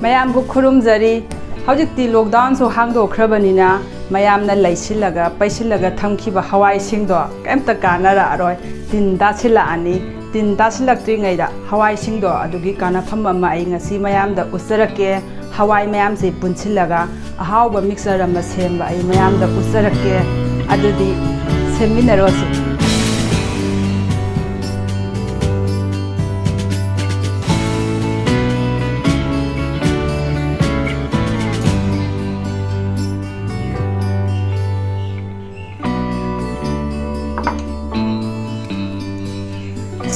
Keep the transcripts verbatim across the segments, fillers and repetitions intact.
ꯃꯌꯥꯝꯕꯨ ꯈꯨꯔꯨꯝꯖꯔꯤ꯫ ꯍꯧꯖꯤꯛꯇꯤ ꯂꯣꯛꯗꯥꯎꯟꯁꯨ ꯍꯥꯡꯗꯣꯛꯈ꯭ꯔꯕꯅꯤꯅ, ꯃꯌꯥꯝꯅ ꯂꯩꯁꯤꯜꯂꯒ ꯄꯩꯁꯤꯜꯂꯒ ꯊꯝꯈꯤꯕ ꯍꯋꯥꯏꯁꯤꯡꯗꯣ ꯀꯩꯝꯇ ꯀꯥꯟꯅꯔꯛꯑꯔꯣꯏ, ꯇꯤꯟ ꯇꯥꯁꯤꯜꯂꯛꯑꯅꯤ꯫ ꯇꯤꯟ ꯇꯥꯁꯤꯜꯂꯛꯇ꯭ꯔꯤꯉꯩꯗ ꯍꯋꯥꯏꯁꯤꯡꯗꯣ ꯑꯗꯨꯒꯤ ꯀꯥꯟꯅꯐꯝ ꯑꯃ ꯑꯩ ꯉꯁꯤ ꯃꯌꯥꯝꯗ ꯎꯠꯆꯔꯛꯀꯦ꯫ ꯍꯋꯥꯏ ꯃꯌꯥꯝꯁꯤ ꯄꯨꯟꯁꯤꯜꯂꯒ ꯑꯍꯥꯎꯕ ꯃꯤꯛꯆꯔ ꯑꯃ ꯁꯦꯝꯕ ꯑꯩ ꯃꯌꯥꯝꯗ ꯎꯠꯆꯔꯛꯀꯦ꯫ ꯑꯗꯨꯗꯤ ꯁꯦꯝꯃꯤꯟꯅꯔꯣꯁꯤ꯫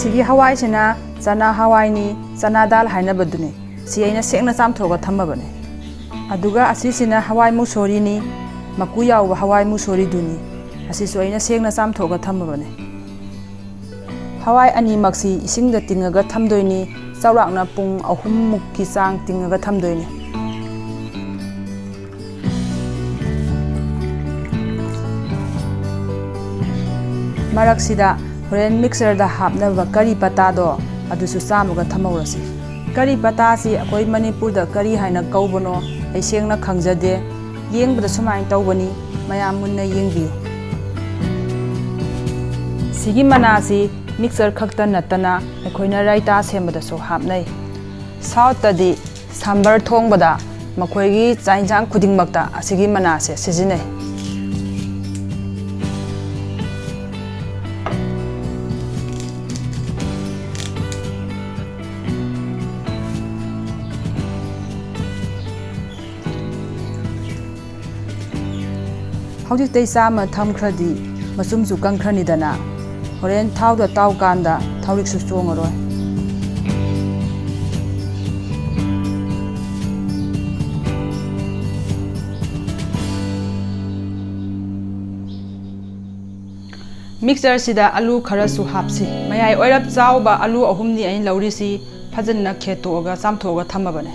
ꯁꯤꯒꯤ ꯍꯋꯥꯏꯁꯤꯅ ꯆꯅꯥ ꯍꯋꯥꯏꯅꯤ, ꯆꯅꯥ ꯗꯥꯜ ꯍꯥꯏꯅꯕꯗꯨꯅꯤ꯫ ꯁꯤ ꯑꯩꯅ ꯁꯦꯡꯅ ꯆꯥꯝꯊꯣꯛꯑꯒ ꯊꯝꯃꯕꯅꯤ꯫ ꯑꯗꯨꯒ ꯑꯁꯤꯁꯤꯅ ꯍꯋꯥꯏ ꯃꯨꯁꯣꯔꯤꯅꯤ, ꯃꯀꯨ ꯌꯥꯎꯕ ꯍꯋꯥꯏ ꯃꯨꯁꯣꯔꯤꯗꯨꯅꯤ꯫ ꯑꯁꯤꯁꯨ ꯑꯩꯅ ꯁꯦꯡꯅ ꯆꯥꯝꯊꯣꯛꯑꯒ ꯊꯝꯃꯕꯅꯤ꯫ ꯍꯋꯥꯏ ꯑꯅꯤꯃꯛꯁꯤ ꯏꯁꯤꯡꯗ ꯇꯤꯡꯉꯒ ꯊꯝꯗꯣꯏꯅꯤ, ꯆꯥꯎꯔꯥꯛꯅ ꯄꯨꯡ ꯑꯍꯨꯝꯃꯨꯛꯀꯤ ꯆꯥꯡ ꯇꯤꯡꯉꯒ ꯊꯝꯗꯣꯏꯅꯤ꯫ ꯃꯔꯛꯁꯤꯗ ꯍꯣꯔꯦꯟ ꯃꯤꯛꯆꯔꯗ ꯍꯥꯞꯅꯕ ꯀꯔꯤ ꯄꯇꯥꯗꯣ ꯑꯗꯨꯁꯨ ꯆꯥꯝꯃꯒ ꯊꯝꯍꯧꯔꯁꯤ꯫ ꯀꯔꯤ ꯄꯇꯥꯁꯤ ꯑꯩꯈꯣꯏ ꯃꯅꯤꯄꯨꯔꯗ ꯀꯔꯤ ꯍꯥꯏꯅ ꯀꯧꯕꯅꯣ ꯑꯩ ꯁꯦꯡꯅ ꯈꯪꯖꯗꯦ꯫ ꯌꯦꯡꯕꯗ ꯁꯨꯃꯥꯏꯅ ꯇꯧꯕꯅꯤ, ꯃꯌꯥꯝ ꯃꯨꯟꯅ ꯌꯦꯡꯕꯤꯌꯨ꯫ ꯁꯤꯒꯤ ꯃꯅꯥꯁꯤ ꯃꯤꯛꯆꯔ ꯈꯛꯇ ꯅꯠꯇꯅ ꯑꯩꯈꯣꯏꯅ ꯔꯥꯏꯇꯥ ꯁꯦꯝꯕꯗꯁꯨ ꯍꯥꯞꯅꯩ꯫ ꯁꯥꯎꯠꯇꯗꯤ ꯁꯥꯝꯕꯔ ꯊꯣꯡꯕꯗ ꯃꯈꯣꯏꯒꯤ ꯆꯥꯛ ꯏꯟꯁꯥꯡ ꯈꯨꯗꯤꯡꯃꯛꯇ ꯑꯁꯤꯒꯤ ꯃꯅꯥꯁꯦ ꯁꯤꯖꯤꯟꯅꯩ꯫ ꯍꯧꯖꯤꯛꯇꯩ ꯆꯥꯝꯃ ꯊꯝꯈ꯭ꯔꯗꯤ ꯃꯆꯨꯝꯁꯨ ꯀꯪꯈ꯭ꯔꯅꯤꯗꯅ꯫ ꯍꯣꯔꯦꯟ ꯊꯥꯎꯗ ꯇꯥꯎꯀꯥꯟꯗ ꯊꯥꯎꯔꯤꯛꯁꯨ ꯆꯣꯡꯉꯔꯣꯏ꯫ ꯃꯤꯛꯆꯔꯁꯤꯗ ꯑꯂꯨ ꯈꯔꯁꯨ ꯍꯥꯞꯁꯤ꯫ ꯃꯌꯥꯏ ꯑꯣꯏꯔꯞ ꯆꯥꯎꯕ ꯑꯂꯨ ꯑꯍꯨꯝꯅꯤ ꯑꯩꯅ ꯂꯧꯔꯤꯁꯤ꯫ ꯐꯖꯅ ꯈꯦꯠꯇꯣꯛꯑꯒ ꯆꯥꯝꯊꯣꯛꯑꯒ ꯊꯝꯃꯕꯅꯦ꯫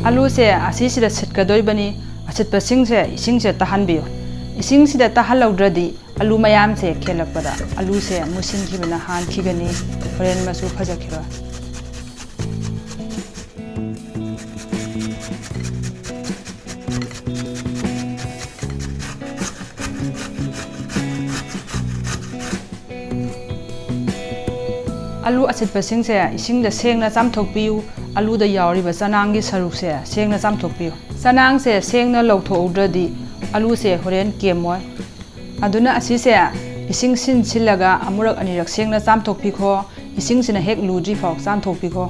ꯑꯂꯨꯁꯦ ꯑꯁꯤꯁꯤꯗ ꯁꯤꯠꯀꯗꯣꯏꯕꯅꯤ꯫ ꯑꯁꯤꯠꯄꯁꯤꯡꯁꯦ ꯏꯁꯤꯡꯁꯦ ꯇꯥꯍꯟꯕꯤꯌꯨ꯫ ꯏꯁꯤꯡꯁꯤꯗ ꯇꯥꯍꯜꯍꯧꯗ꯭ꯔꯗꯤ ꯑꯂꯨ ꯃꯌꯥꯝꯁꯦ ꯈꯦꯠꯂꯛꯄꯗ ꯑꯂꯨꯁꯦ ꯃꯨꯁꯤꯟꯈꯤꯕꯅ ꯍꯥꯟꯈꯤꯒꯅꯤ꯫ ꯍꯣꯔꯦꯟ ꯃꯆꯨ ꯐꯖꯈꯤꯔꯣꯏ꯫ ꯑꯂꯨ ꯑꯁꯤꯠꯄꯁꯤꯡꯁꯦ ꯏꯁꯤꯡꯗ ꯁꯦꯡꯅ ꯆꯥꯝꯊꯣꯛꯄꯤꯌꯨ꯫ ꯑꯂꯨꯗ ꯌꯥꯎꯔꯤꯕ ꯆꯅꯥꯡꯒꯤ ꯁꯔꯨꯛꯁꯦ ꯁꯦꯡꯅ ꯆꯥꯝꯊꯣꯛꯄꯤꯌꯨ꯫ ꯆꯅꯥꯡꯁꯦ ꯁꯦꯡꯅ ꯂꯧꯊꯣꯛꯍꯧꯗ꯭ꯔꯗꯤ ꯑꯂꯨꯁꯦ ꯍꯣꯔꯦꯟ ꯀꯦꯝꯃꯣꯏ꯫ ꯑꯗꯨꯅ ꯑꯁꯤꯁꯦ ꯏꯁꯤꯡ ꯁꯤꯟ ꯁꯤꯜꯂꯒ ꯑꯃꯨꯔꯛ ꯑꯅꯤꯔꯛ ꯁꯦꯡꯅ ꯆꯥꯝꯊꯣꯛꯄꯤꯈꯣ꯫ ꯏꯁꯤꯡꯁꯤꯅ ꯍꯦꯛ ꯂꯨꯗ꯭ꯔꯤ ꯐꯥꯎ ꯆꯥꯝꯊꯣꯛꯄꯤꯈꯣ꯫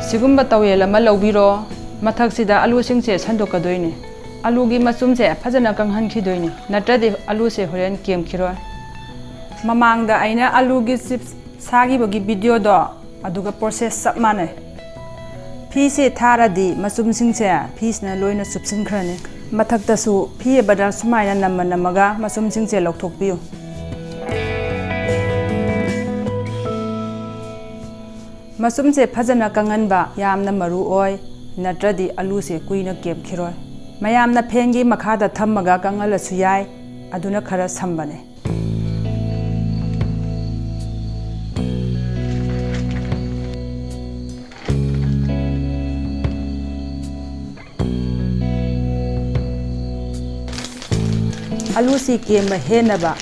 ꯁꯤꯒꯨꯝꯕ ꯇꯋꯦꯜ ꯑꯃ ꯂꯧꯕꯤꯔꯣ꯫ ꯃꯊꯛꯁꯤꯗ ꯑꯂꯨꯁꯤꯡꯁꯦ ꯁꯟꯗꯣꯛꯀꯗꯣꯏꯅꯦ꯫ ꯑꯂꯨꯒꯤ ꯃꯆꯨꯝꯁꯦ ꯐꯖꯅ ꯀꯪꯍꯟꯈꯤꯗꯣꯏꯅꯦ, ꯅꯠꯇ꯭ꯔꯗꯤ ꯑꯂꯨꯁꯦ ꯍꯣꯔꯦꯟ ꯀꯦꯝꯈꯤꯔꯣꯏ꯫ ꯃꯃꯥꯡꯗ ꯑꯩꯅ ꯑꯂꯨꯒꯤ ꯆꯤꯞꯁ ꯁꯥꯈꯤꯕꯒꯤ ꯚꯤꯗꯤꯑꯣꯗꯣ, ꯑꯗꯨꯒ ꯄ꯭ꯔꯣꯁꯦꯁ ꯆꯞ ꯃꯥꯟꯅꯩ꯫ ꯐꯤꯁꯦ ꯊꯥꯔꯗꯤ ꯃꯆꯨꯝꯁꯤꯡꯁꯦ ꯐꯤꯁꯤꯅ ꯂꯣꯏꯅ ꯆꯨꯞꯁꯤꯟꯈ꯭ꯔꯅꯤ꯫ ꯃꯊꯛꯇꯁꯨ ꯐꯤ ꯑꯃꯗ ꯁꯨꯃꯥꯏꯅ ꯅꯝꯃ ꯅꯝꯃꯒ ꯃꯆꯨꯝꯁꯤꯡꯁꯦ ꯂꯧꯊꯣꯛꯄꯤꯌꯨ꯫ ꯃꯆꯨꯝꯁꯦ ꯐꯖꯅ ꯀꯪꯍꯟꯕ ꯌꯥꯝꯅ ꯃꯔꯨ ꯑꯣꯏ, ꯅꯠꯇ꯭ꯔꯗꯤ ꯑꯂꯨꯁꯦ ꯀꯨꯏꯅ ꯀꯦꯝꯈꯤꯔꯣꯏ꯫ ꯃꯌꯥꯝꯅ ꯐꯦꯟꯒꯤ ꯃꯈꯥꯗ ꯊꯝꯃꯒ ꯀꯪꯍꯜꯂꯁꯨ ꯌꯥꯏ, ꯑꯗꯨꯅ ꯈꯔ ꯁꯝꯕꯅꯦ꯫ ꯑꯂꯨꯁꯤ ꯀꯦꯝꯕ ꯍꯦꯟꯅꯕ,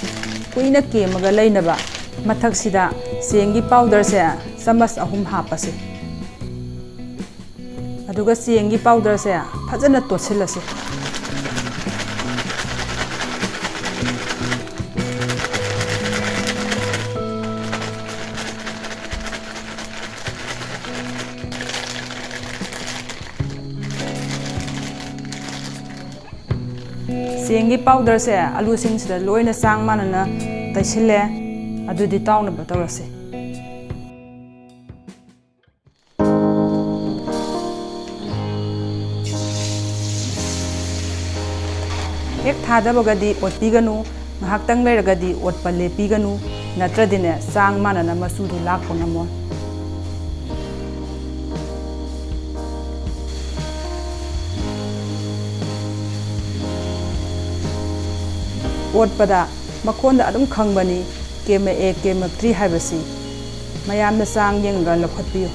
ꯀꯨꯏꯅ ꯀꯦꯝꯃꯒ ꯂꯩꯅꯕ, ꯃꯊꯛꯁꯤꯗ ꯆꯦꯡꯒꯤ ꯄꯥꯎꯗꯔꯁꯦ ꯆꯥꯃꯁ ꯑꯍꯨꯝ ꯍꯥꯞꯄꯁꯤ꯫ ꯑꯗꯨꯒ ꯆꯦꯡꯒꯤ ꯄꯥꯎꯗꯔꯁꯦ ꯐꯖꯅ ꯇꯣꯠꯁꯤꯜꯂꯁꯤ꯫ ꯆꯦꯡꯒꯤ ꯄꯥꯎꯗꯔꯁꯦ ꯑꯂꯨꯁꯤꯡꯁꯤꯗ ꯂꯣꯏꯅ ꯆꯥꯡ ꯃꯥꯟꯅꯅ ꯇꯩꯁꯤꯜꯂꯦ꯫ ꯑꯗꯨꯗꯤ ꯇꯥꯎꯅꯕ ꯇꯧꯔꯁꯤ꯫ ꯍꯦꯛ ꯊꯥꯗꯕꯒꯗꯤ ꯑꯣꯠꯄꯤꯒꯅꯨ, ꯉꯥꯏꯍꯥꯛꯇꯪ ꯂꯩꯔꯒꯗꯤ ꯑꯣꯠꯄ ꯂꯦꯞꯄꯤꯒꯅꯨ, ꯅꯠꯇ꯭ꯔꯗꯤꯅꯦ ꯆꯥꯡ ꯃꯥꯟꯅꯅ ꯃꯆꯨꯗꯨ ꯂꯥꯛꯄ ꯉꯝꯃꯣꯏ꯫ ꯑꯣꯠꯄꯗ ꯃꯈꯣꯟꯗ ꯑꯗꯨꯝ ꯈꯪꯕꯅꯤ, ꯀꯦꯃ ꯑꯦ, ꯀꯦꯃ ꯊ꯭ꯔꯤ ꯍꯥꯏꯕꯁꯤ ꯃꯌꯥꯝꯅ ꯆꯥꯡ ꯌꯦꯡꯉꯒ ꯂꯧꯈꯠꯄꯤꯌꯨ꯫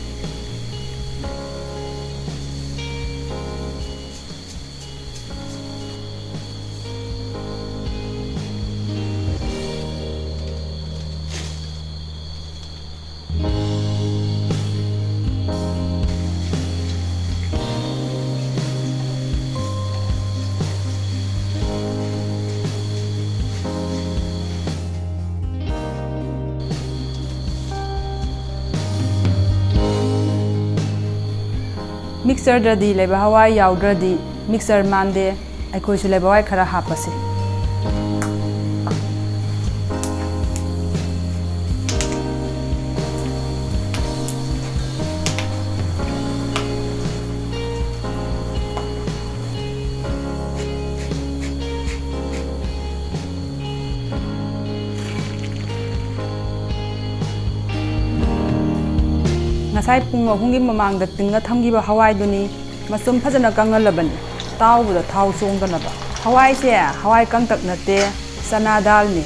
ꯃꯤꯛꯁꯔꯗꯗꯤ ꯂꯩꯕ ꯍꯋꯥꯏ ꯌꯥꯎꯗ꯭ꯔꯗꯤ ꯃꯤꯛꯁꯔ ꯃꯥꯟꯗꯦ꯫ ꯑꯩꯈꯣꯏꯁꯨ ꯂꯩꯕ ꯍꯋꯥꯏ ꯈꯔ ꯍꯥꯞꯄꯁꯤ꯫ ꯉꯁꯥꯏ ꯄꯨꯡ ꯑꯍꯨꯝꯒꯤ ꯃꯃꯥꯡꯗ ꯇꯤꯡꯉ ꯊꯝꯈꯤꯕ ꯍꯋꯥꯏꯗꯨꯅꯤ꯫ ꯃꯆꯨꯝ ꯐꯖꯅ ꯀꯪꯍꯜꯂꯕꯅꯤ꯫ ꯇꯥꯎꯕꯗ ꯊꯥꯎ ꯆꯣꯡꯗꯅꯕ꯫ ꯍꯋꯥꯏꯁꯦ ꯍꯋꯥꯏ ꯀꯪꯇꯛ ꯅꯠꯇꯦ, ꯆꯅꯥ ꯗꯥꯜꯅꯤ꯫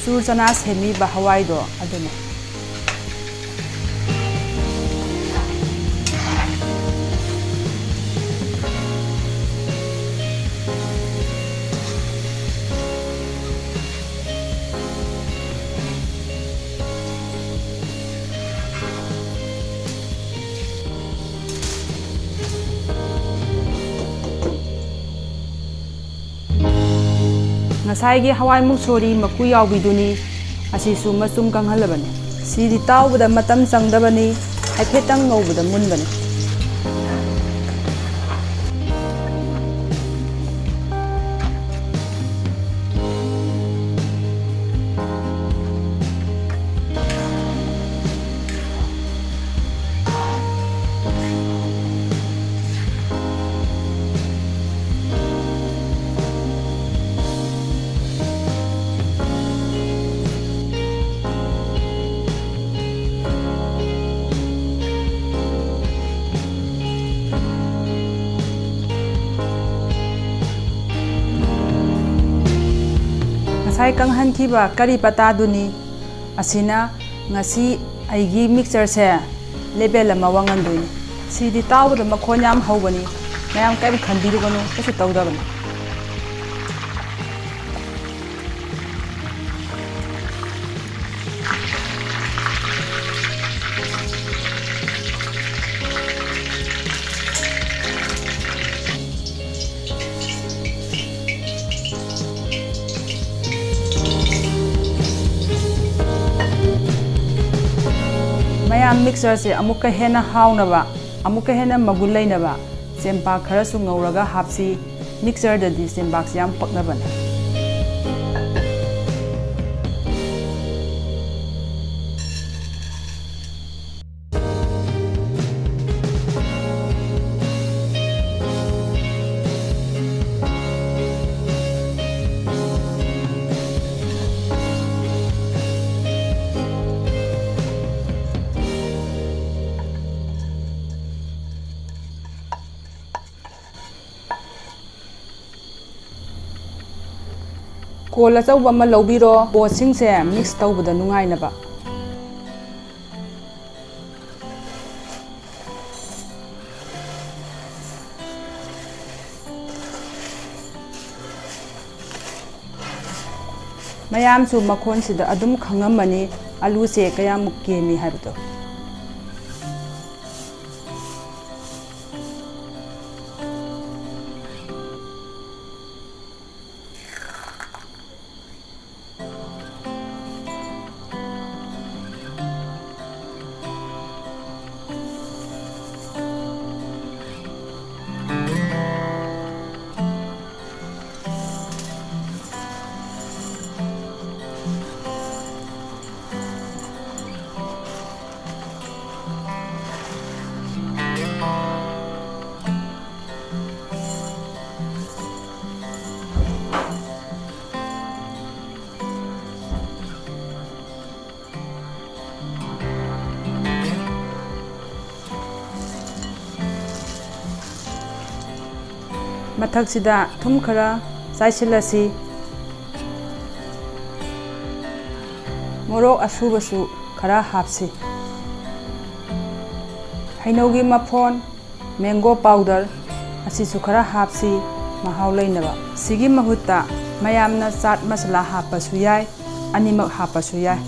ꯆꯨꯔ ꯆꯅꯥ ꯁꯦꯝꯃꯤꯕ ꯍꯋꯥꯏꯗꯣ ꯑꯗꯨꯅꯤ꯫ ꯉꯁꯥꯏꯒꯤ ꯍꯋꯥꯏ ꯃꯨꯛꯁꯣꯔꯤ ꯃꯀꯨ ꯌꯥꯎꯕꯤꯗꯨꯅꯤ꯫ ꯑꯁꯤꯁꯨ ꯃꯆꯨꯝ ꯀꯪꯍꯜꯂꯕꯅꯤ꯫ ꯁꯤꯗꯤ ꯇꯥꯎꯕꯗ ꯃꯇꯝ ꯆꯪꯗꯕꯅꯤ, ꯍꯥꯏꯐꯦꯠꯇꯪ ꯉꯧꯕꯗ ꯃꯨꯟꯕꯅꯤ꯫ ꯉꯁꯥꯏ ꯀꯪꯍꯟꯈꯤꯕ ꯀꯔꯤ ꯄꯇꯥꯗꯨꯅꯤ꯫ ꯑꯁꯤꯅ ꯉꯁꯤ ꯑꯩꯒꯤ mixture ꯁꯦ level ꯑꯃ ꯋꯥꯡꯍꯟꯗꯣꯏꯅꯤ꯫ ꯁꯤꯗꯤ ꯇꯥꯎꯕꯗ ꯃꯈꯣꯟ ꯌꯥꯝ ꯍꯧꯕꯅꯤ, ꯃꯌꯥꯝ ꯀꯔꯤꯝ ꯈꯟꯕꯤꯔꯨꯒꯅꯨ, ꯀꯩꯁꯨ ꯇꯧꯗꯕꯅꯤ꯫ ꯃꯌꯥꯝ, mixture ꯁꯦ ꯑꯃꯨꯛꯀ ꯍꯦꯟꯅ ꯍꯥꯎꯅꯕ, ꯑꯃꯨꯛꯀ ꯍꯦꯟꯅ ꯃꯒꯨꯟ ꯂꯩꯅꯕ ꯆꯦꯡꯄꯥꯛ ꯈꯔꯁꯨ ꯉꯧꯔꯒ ꯍꯥꯞꯁꯤ꯫ Mixture ꯗꯗꯤ ꯆꯦꯡꯄꯥꯛꯁꯤ ꯌꯥꯝ ꯄꯛꯅꯕꯅꯤ꯫ ꯀꯣꯜ ꯑꯆꯧꯕ ꯑꯃ ꯂꯧꯕꯤꯔꯣ, ꯄꯣꯠꯁꯤꯡꯁꯦ mix ꯇꯧꯕꯗ ꯅꯨꯡꯉꯥꯏꯅꯕ꯫ ꯃꯌꯥꯝꯁꯨ ꯃꯈꯣꯟꯁꯤꯗ ꯑꯗꯨꯝ ꯈꯪꯉꯝꯃꯅꯤ, ꯑꯂꯨꯁꯦ ꯀꯌꯥꯃꯨꯛ ꯀꯦꯝꯃꯤ ꯍꯥꯏꯕꯗꯣ꯫ ꯃꯊꯛꯁꯤꯗ ꯊꯨꯝ ꯈꯔ ꯆꯥꯏꯁꯤꯜꯂꯁꯤ꯫ ꯃꯣꯔꯣꯛ ꯑꯁꯨꯕꯁꯨ ꯈꯔ ꯍꯥꯞꯁꯤ꯫ ꯍꯩꯅꯧꯒꯤ ꯃꯐꯣꯟ, mango powder, ꯑꯁꯤꯁꯨ ꯈꯔ ꯍꯥꯞꯁꯤ, ꯃꯍꯥꯎ ꯂꯩꯅꯕ꯫ ꯁꯤꯒꯤ ꯃꯍꯨꯠꯇ ꯃꯌꯥꯝꯅ ꯆꯥꯠ ꯃꯁꯥꯂꯥ ꯍꯥꯞꯄꯁꯨ ꯌꯥꯏ, ꯑꯅꯤꯃꯛ ꯍꯥꯞꯄꯁꯨ ꯌꯥꯏ꯫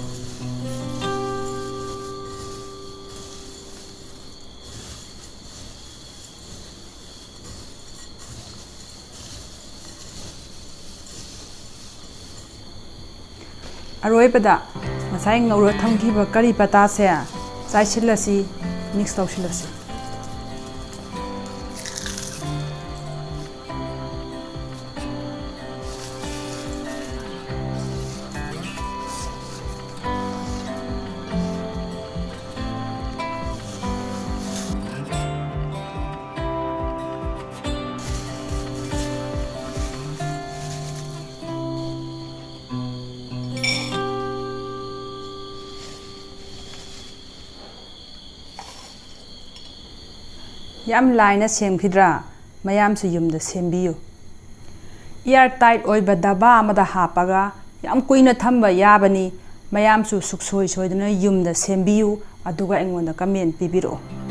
ꯑꯔꯣꯏꯕꯗ ꯉꯁꯥꯏ ꯉꯧꯔ ꯊꯝꯈꯤꯕ ꯀꯔꯤ ꯄꯇꯥꯁꯦ ꯆꯥꯏꯁꯤꯜꯂꯁꯤ, mix ꯇꯧꯁꯤꯜꯂꯁꯤ꯫ ꯌꯥꯝ ꯂꯥꯏꯅ ꯁꯦꯝꯈꯤꯗ꯭ꯔꯥ? ꯃꯌꯥꯝꯁꯨ ꯌꯨꯝꯗ ꯁꯦꯝꯕꯤꯌꯨ꯫ Air tight ꯑꯣꯏꯕ ꯗꯕꯥ ꯑꯃꯗ ꯍꯥꯞꯄꯒ ꯌꯥꯝ ꯀꯨꯏꯅ ꯊꯝꯕ ꯌꯥꯕꯅꯤ꯫ ꯃꯌꯥꯝꯁꯨ ꯁꯨꯛꯁꯣꯏ ꯁꯣꯏꯗꯅ ꯌꯨꯝꯗ ꯁꯦꯝꯕꯤꯌꯨ, ꯑꯗꯨꯒ ꯑꯩꯉꯣꯟꯗ comment ꯄꯤꯕꯤꯔꯛꯑꯣ꯫